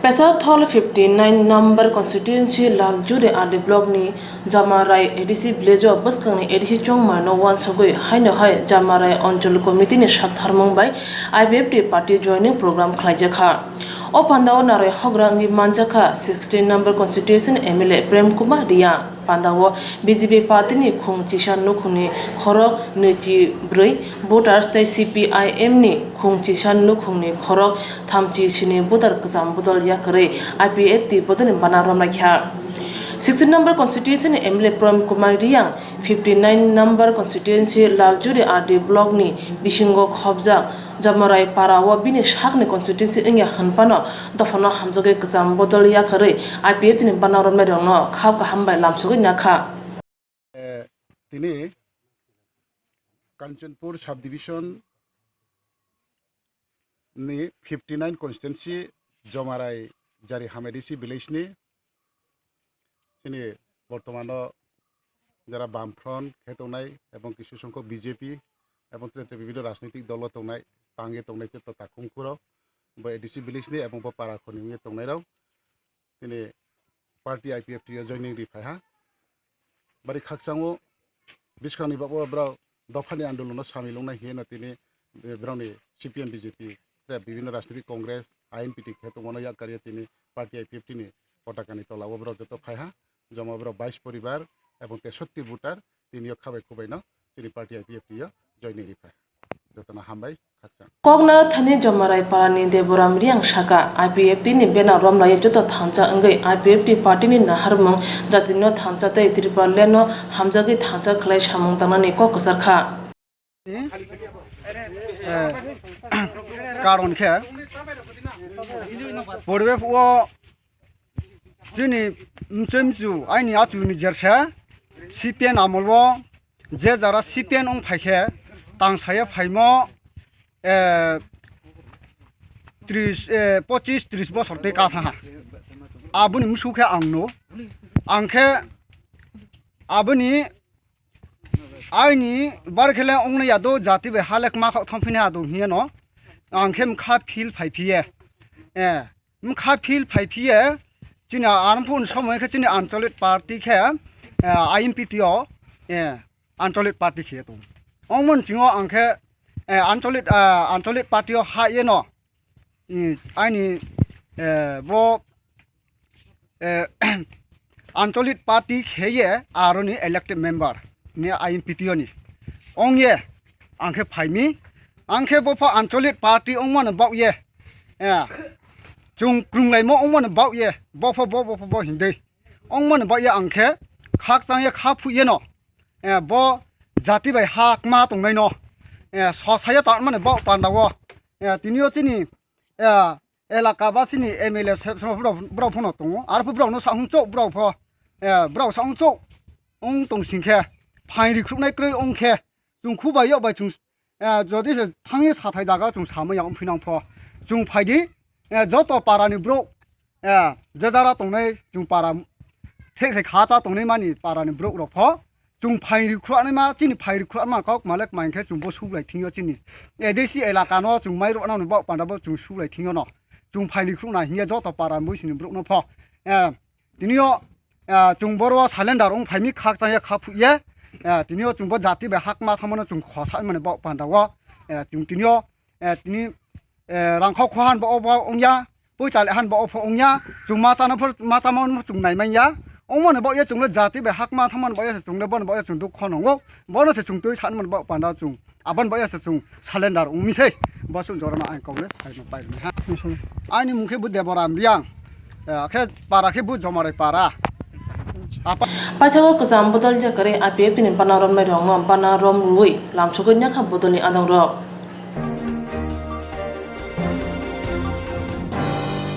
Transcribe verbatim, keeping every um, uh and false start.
Pesarthal fifty nine number constituency Laljuri R D block ni Jamarai A D C village o bwskangni A D C chongmano uansugwi haino hai Jamarai Anchal Committee ni saktharmung bai I P F T party joining program khlaijakha. O pandao naroi hogra wngwi manjakha sixteen number constituency M L A Prem Kumar Reang. Pandao B J P party ni khung chisa nukhungni khorok nwichi bwrwi voters tei C P I M ni khung chisa nukhungni khorok thamchi sini voter kwcham bodol yakarwi I P F T bodolni bana romlaikha. Sixteen number constituency ni M L A Prem Kumar Reang, fifty nine number constituency Laljuri R D block ni bisingo khobjak Jamarai para o bini sakni constituency wngya hwnphano dophano hamjagwi kwcham bodol yakarwi I P F T ni bana romnairokno khap kaham bai lamsogwi nakha. Eh, tini Kanchanpur subdivision ni fifty nine constituency Jomarai Jari Hamedisi village ni chini bortomano jara Bamfront khe tongnai ebong kisu songkho B J P ebong tre tre bibhinno rajnitik dolo tongnai, tangwi tongnai joto takhum kuro bo A D C village ni ebong bo para khoni wngwi tongnai rok tini party I P F T o joining ri phai ha. Bari khakchangno bwskangni bago borok dophani andolono samil wngnai hinwi tini borokni C P M, B J P, tre bibhinno rajnitik Congress, I N P T khe tongmano yak kariya tini party I P F T ni potakani tola o borok joto phai ha. Joma borok bais poribar ebong tesotti voter tini o khabai khubaino chini party I P F T o joining ri phai. Jotono hambai. Koknathani Jomarai parani Deboram Reang saka, I P F T ni banner romlai joto thansa wngwi I P F T party ni naharmung jatino thansa tei Tripura land no hamjagwi thansa khlai samung tangnani kok kwchar kha. Eh, karon khe poribe o chini mchwmchu aini achuni jersa C P N amolo je jara C P N wng phai khe tang saya phaimo, eh, tris, eh, pochis tris bosor tei ka thaha. Aboni msu khe ang no. Ang khe aboni aini bar khe le wngnai ya do jati bai ha le kma khok thang phini ha do hiya no. Ang khe mkha phil phai phiye. Eh, mkha phil phai phiye. Chini armphun somoi khe chini ancholik party khe, eh, I M P T o, eh, ancholik party khe to. Ongmon chingo ang khe, eh, ancholik, ah, ancholik party o ha ye no. Mm, aini, eh, bo, eh, ancholik party kheye aroni elected member ni I M P T o ni. Ong ye, ang khe phaimi, ang khe bo pho ancholik party ongmano bak ye. Eh, chung krunglaimo ongmano bak ye, bo pho bo, bo pho bo hindui. Ongmano bak ye ang khe khakchang ye kha phu ye no. Eh, bo jati bai ha kma tongnai no. Eh, so saya ta mani bak panda o. Eh, tini o chini, eh, elaka ba chini M L A se, se, borok, borok phano tongo. Arpho borok no sa hung chok borok pho. Eh, borok sa hung chok. Ong tong sing khe. Phaini khrup nai kroi ong khe. Chung khu bai yok bai chung, eh, jodi se thangwi sathai jaga chung samai ya ong phinang pho. Chung phai di, eh, joto para ni borok, eh, je jara tongnai chung para thek thek kha cha tongnai mani para ni borok rok pho. Chung phai ri khruanai ma, chini phai ri khruanai ma kok malek main khe chung bo suglai thing yo chini. A D C elaka no chung mai rok nang bok panda bo chung suglai thing yo no. Chung phai ri khruanai hiya joto para boi sini borok no pho. Eh, tini yo, eh, chung boro surrender ong phai mi khak chang ya kha phu ye. Eh, tini yo chung bo jati bai hak ma thamo no chung khosa mani bok panda o. Eh, chung tini yo, eh, tini, eh, rang khok kho han bo o bo ong ya. Pui chale han bo opho ongya, chung ma chana phor, ma chama phor chung nai manya. Ongmani bo ya chung le jati bai hakma thangmani bo ya se chung le bono bo ya chung dukho nongo. Bono se chung twi sanmani bo panda chung. Aboni bo ya se chung surrender ongmi sei. Bo sung jorano ang kok le sai no pai ni ha. Ani mung khe bu Deboram Riang. Eh, khe para khe bu Jomarai para. Apa Paithago kwcham bodol yakarwi I P F T ni bana romnai rokno bana rom rwui lamsogwi nyakha bodolni adong rok.